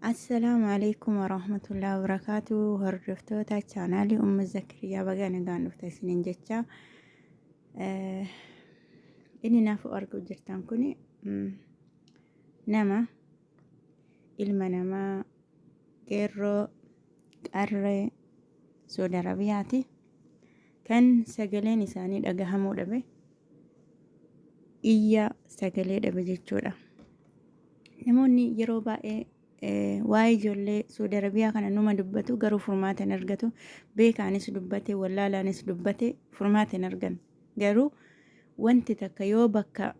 Assalaamu alaikum warahmatullahi wabarakaatu. Hordoftoota chaanaalii Ummu Zakiriyaa, baga nagaan dhufta isiniin jecha. Inni naaf arguu jirtan kun nama ilma namaa qeerroo qarree Saudi Arabiyaati. Kan sagaleen isaanii dhagahamuu dhabe, iyya sagalee dhabe jechuudha. Namoonni yeroo baay'ee waa'ee ijoollee Saudi Arabiyaa kana numa dubbatu, garuu furmaata hin argatu. Beekaanis dubbate, wallaalaanis dubbate, furmaata hin argan. Garuu wanti takka yoo bakka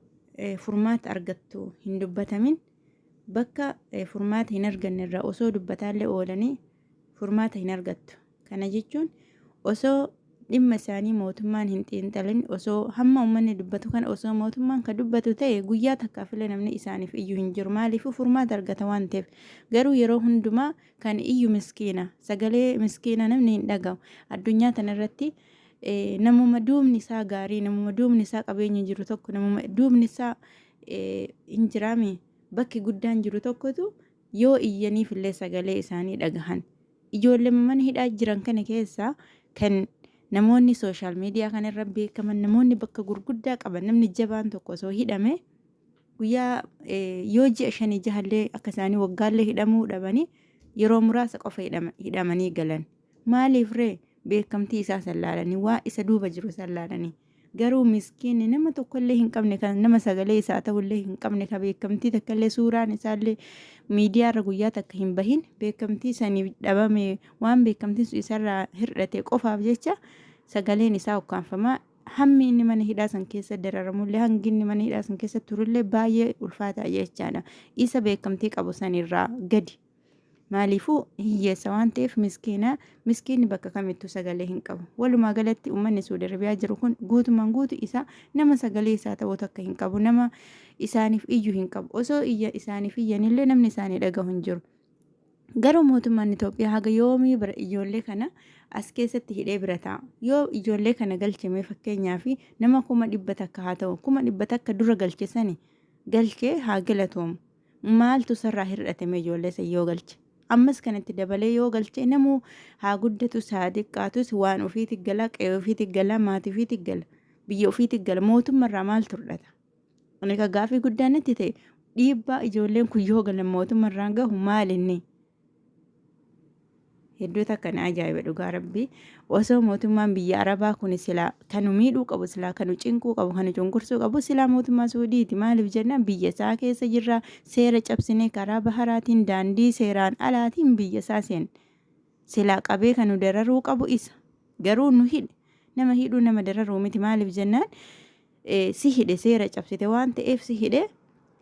furmaata argattu hin dubbatamin, bakka furmaata hin arganne irraa osoo dubbataallee oolanii furmaata hin argattu. Kana jechuun osoo dhimma isaanii mootummaan hin xiinxalin, osoo hamma uummanni dubbatu kana osoo mootummaan ka dubbatu ta'e, guyyaa takkaafillee namni isaaniif iyyuu hin jiru. Maaliifuu furmaata argata waan ta'eef. Garuu yeroo hundumaa kan iyyu miskiina. Sagalee miskiina namni hin dhaga'u. Addunyaa tanarratti namuma duubni isaa gaarii, namuma duubni isaa qabeenya jiru tokko, namuma duubni isaa hin jiraame, bakki guddaan jiru tokkotu yoo iyyaniifillee sagalee isaanii dhagahan. Ijoollee mana hidhaa jiran kana keessaa kan namoonni social media kanarra beekaman, namoonni bakka gurguddaa qaban, namni jabaan tokko osoo hidhame guyyaa yoo ji'a 5 jahallee akka isaanii waggaallee hidhamuu dhabanii, yeroo muraasa qofa hidhamanii galan. Maaliif ree? Beekamtii isaa sallaalanii, waa isa duuba jiru sallaalanii. Garuu miskiinni nama tokkollee hin qabne, kan nama sagalee isaa ta'ullee hin qabne, ka beekamtii takkallee suuraan isaallee miidiyaarra guyyaa takka hin bahin, beekamtii saniif dhabame, waan beekamtiin sun isarraa hir'ate qofaaf jecha sagaleen isaa ukkaanfamaa. Hammi inni mana hidhaa san keessa dararamullee, hangi inni mana hidhaa san keessa turullee baay'ee ulfaataa jechaadha. Isa beekamtii qabu sanirraa gadi. Maaliifuu hiyyeessa waan ta'eef, miskiina. Miskiinni bakka kamittuu sagalee hin qabu. Walumaa galatti uummanni Suudi Arabiyaa jiru kun guutumaan guutu isaa nama sagalee isaa ta'uu takka hin qabu. Nama isaaniif iyyu hin qabu. Osoo iyya isaaniif iyyanillee namni isaanii dhagahu hin jiru. Garuu mootummaan Itoophiyaa haga yoomii bira ijoollee kana as keessatti hidhee bira taa'a? Yoo ijoollee kana galchame, fakkeenyaaf nama 100,000 haa ta'u, 100,000 dura galche sani galchee haa galatoomu. Maaltu sarraa hir'atame ijoollee san yoo galche? Ammas kanatti dabalee yoo galche, namuu haa guddatus haa xiqqaatus waan ofiiti gala, qe'ee ofiiti gala, maatii ofiiti gala, biyya ofiiti gala. Mootummarraa maaltu hir'ata? Ani ka gaafii guddaan natti ta'e, dhiibbaa ijoolleen kun yoo galan mootummarraan gahu maal inni? Hedduu takka na ajaa'iba dhugaa rabbii. Osoo mootummaan biyya Arabaa kun silaa kanu miidhuu qabu, silaa kanu cinquu qabu, kanu cunqursuu qabu silaa mootummaa Suudiiti. Maaliif jennaan biyya isaa keessa jirra, seera cabsinee karaa baharaatiin, daandii seeraan alaatiin biyya isaa seenne. Silaa qabee kanu dararuu qabu isa. Garuu nu hidhe. Nama hidhuu nama dararuu miti. Maaliif jennaan si hidhe, seera cabsite waan ta'eef si hidhe.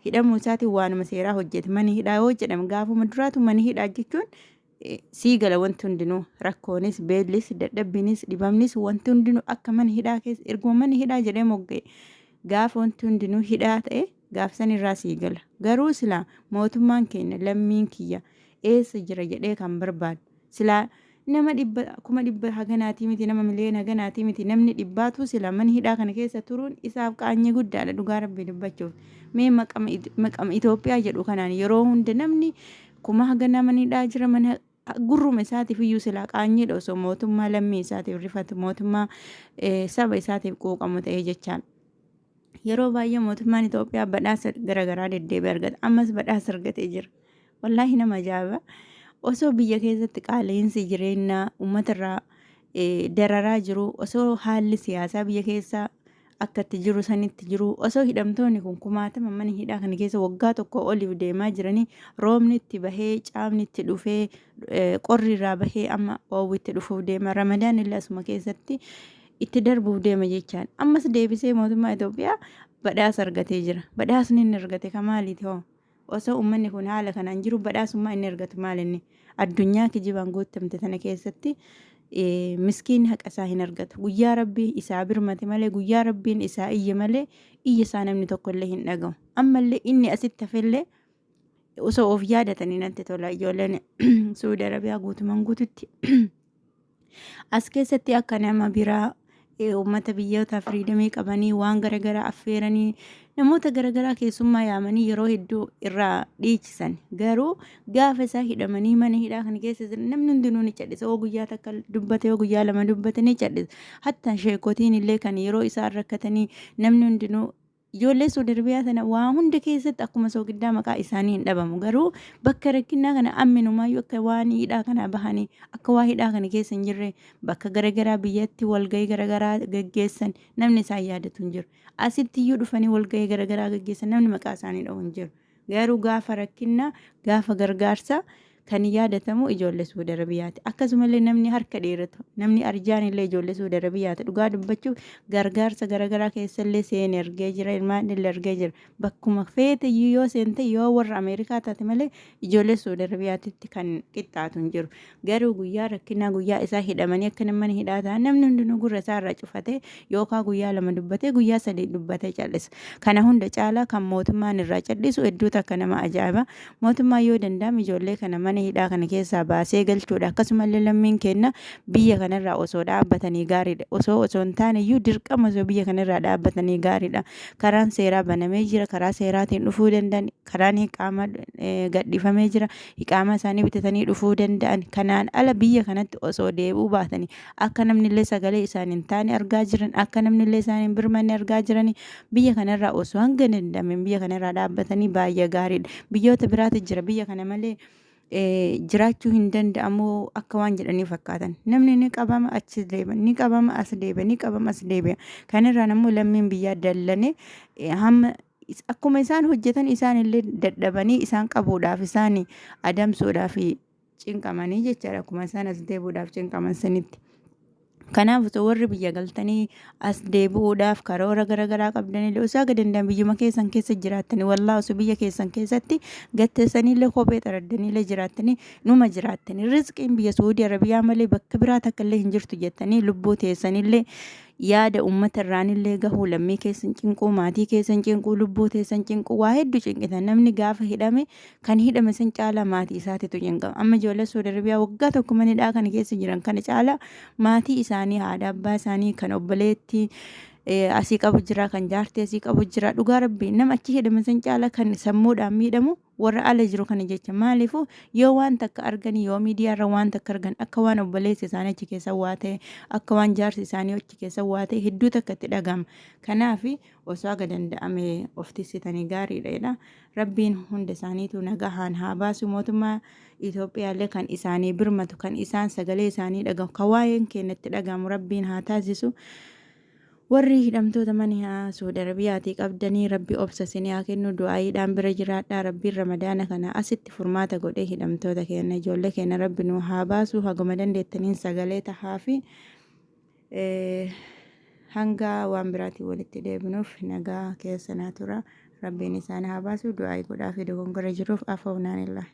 Hidhamuu isaatiin waanuma seeraa hojjete. Mani hidhaa yoo jedhame, gaafuma duraatu mani hidhaa jechuun sii gala. Wanti hundinuu, rakkoonis, beellis, dadhabbiinis, dhibamnis, wanti hundinuu akka mana hidhaa keessa, erguma mana hidhaa jedhee mogga'e, gaafa wanti hundinuu hidhaa ta'e gaafsan irraa sii gala. Garuu silaa mootummaan keenya lammiin kiyya eessa jira jedhee kan barbaadu, silaa nama 100, 100,000 haganaatii miti, nama miliyoona haganaatii miti, namni dhibbaatu sila mana hidhaa kana keessa turuun isaaf qaanyii guddaadha dhugaa rabbii dubbachuuf. Mee maqama Itoophiyaa jedhu kanaan yeroo hunda namni kuma haganaa mana hidhaa jira, mana gurruma isaatiif iyyuu silaa qaanyiidha, osoo mootummaa lammii isaatiif rifatu, mootummaa saba isaatiif quuqamu ta'ee jechaan. Yeroo baay'ee mootummaan Itoophiyaa badhaasa garaagaraa deddeebi'ee argata. Ammas badhaasa argatee jira. Wallaahi nama ajaa'iba. Osoo biyya keessatti qaala'insi jireenyaa uummatarraa dararaa jiru, osoo haalli siyaasaa biyya keessaa akka itti jiru sanitti jiru, osoo hidhamtoonni kun kumaatama mana hidhaa kana keessa waggaa tokko oliif deemaa jiranii, roobni itti bahee, caamni itti dhufee, qorri irraa bahee, amma oowwi itti dhufuuf deema, ramadaan illee asuma keessatti itti darbuuf deema jechaan, ammas deebisee mootummaa Itoophiyaa badhaasa argatee jira. Badhaasni inni argate ka maaliiti hoo? Osoo uummanni kun haala kanaan jiru badhaasummaa inni argatu maal inni? Addunyaa kijibaan guutamte tana keessatti miskiinni haqa isaa hin argatu. Guyyaa rabbii isaa birmate malee, guyyaa rabbiin isaa iyye malee, iyya isaa namni tokkollee hin dhagahu. Ammallee inni asitti hafellee osoo of yaadatanii natti tola. Ijoolleen Suudi Arabiyaa guutumaan guututti as keessatti akka nama biraa uummata biyyoota freedom qabanii waan garaagaraa affeeranii Namoota garagaraa keessummaa yaamanii yeroo hedduu irraa dhiichisan. Garuu gaafa isaa hidhamanii mana hidhaa kana keessa jiran namni hundinuu ni cadhisa. Yoo guyyaa takka dubbate, yoo guyyaa lama dubbate ni cadhisa. Hatta sheekotiin illee kan yeroo isaan rakkatanii namni hundinuu ijoollee Suudi Arabiyaa sana waa hunda keessatti akkuma soogiddaa maqaa isaanii hin dhabamu. Garuu bakka rakkinnaa kana amminumaayyuu akka waan hidhaa kanaa bahanii, akka waa hidhaa kana keessa hin jirre, bakka garagaraa biyyatti walgahii garagaraa gaggeessan namni isaan yaadatu hin jiru. Asitti iyyuu dhufanii walgahii garagaraa gaggeessan namni maqaa isaanii dha'u hin jiru. Garuu gaafa rakkinnaa, gaafa gargaarsaa kan yaadatamu ijoollee Suudi Arabiyaati. Akkasumallee namni harka dheeratu, namni arjaan illee ijoollee Suudi Arabiyaati. Dhugaa dubbachuuf gargaarsa garagaraa keessallee seene argee jira, ilmaan illee argee jira. Bakkuma feete iyyuu yoo seente, yoo warra Ameerikaa taate malee ijoollee Suudi Arabiyaatitti kan qixxaatu hin jiru. Garuu guyyaa rakkinaa, guyyaa isaa hidhamanii akka mana hidhaa ta'an, namni hundinuu gurra isaa irraa cufatee yookaan guyyaa lama dubbatee, guyyaa sadii dubbatee callisa. Kana hunda caalaa kan mootummaan irraa callisu hedduu takka nama ajaa'iba. Mootummaan yoo danda'ame ijoollee kana mana hidhaa kana keessaa baasee galchuudha. Akkasumallee lammiin keenya biyya kanarraa osoo dhaabbatanii gaariidha. Osoo hin taane iyyuu dirqama osoo biyya kanarraa dhaabbatanii gaariidha. Karaan seeraa banamee jira. Karaa seeraatiin dhufuu danda'an. Karaan hiqaama gadhiifamee jira. Hiqaama isaanii bitatanii dhufuu danda'an. Kanaan ala biyya kanatti osoo deebi'uu baatanii, akka namni illee sagalee isaan hin taane argaa jiran, akka namni illee isaan hin birmanne argaa jiranii, biyya kanarraa osoo hanga danda'ameen biyya kanarraa dhaabbatanii baay'ee gaariidha. Biyyoota biraatu jira, biyya kana malee jiraachuu hin danda'amu akka waan jedhanii fakkaatan. Namni ni qabama, achi deema, ni qabama, as deebi'a, ni qabama, as deebi'a. Kanarraan ammoo lammiin biyyaa dallane hamma akkuma isaan hojjetan isaan illee dadhabanii isaan qabuudhaaf, isaan adamsuudhaaf cinqamanii jechaadha, akkuma isaan as deebi'uudhaaf cinqaman sanitti. Kanaaf osoo warri biyya galtanii as deebi'uudhaaf karoora garaagaraa qabdanillee, osoo haga danda'an biyyuma keessan keessa jiraattanii, wallaa osoo biyya keessan keessatti gatteessaniillee, kophee xaraddaniillee jiraattanii numa jiraattanii, rizqiin biyya Suudii Arabiyaa malee bakka biraa takka illee hin jirtu jettanii lubbuu teessanillee yaada uummata irraanillee gahuu, lammii keessan cinquu, maatii keessan cinquu, lubbuu teessan cinquu, waa hedduu cinqitan. Namni gaafa hidhame kan hidhame san caalaa maatii isaatitu cinqama. Amma ijoollee Suudi Arabiyaa waggaa tokko mana hidhaa kana keessa jiran kana caalaa maatii isaanii, haadha abbaa isaanii, kan obboleettii asii qabu jira, kan jaartii asii qabu jira. Dhugaa Rabbii, nama achi hidhame san caalaa kan sammuudhaan miidhamu warra ala jiru kana jecha. Maaliifuu yoo waan takka arganii, yoo miidiyaarra waan takka argan, akka waan obboleessi isaanii achi keessa waa ta'e, akka waan jaarsi isaanii achi keessa waa ta'e hedduu takka itti dhagama. Kanaaf osoo haga danda'ame of tissitanii gaariidha jedha. Rabbiin hunda isaaniitu nagahaan haa baasu. Mootummaa Itoophiyaallee kan isaanii birmatu, kan isaan sagalee isaanii dhagahu, kan waa'een keenya itti dhagahamu Rabbiin haa taasisu. Warri hidhamtoota mana Suudi Arabiyaatii qabdanii, Rabbi obsa isinii haa kennu, du'aayiidhaan bira jiraadhaa. Rabbiin Ramadaana kana asitti furmaata godhee hidhamtoota keenya, ijoollee keenya Rabbi nu haa baasu. Haguma dandeettaniin sagalee tahaa fi hanga waan biraatiin walitti deebinuuf nagaa keessa naa tura. Rabbiin isaan haa baasu, du'aayii godhaa fi dogongora jiruuf afawnaan illaa.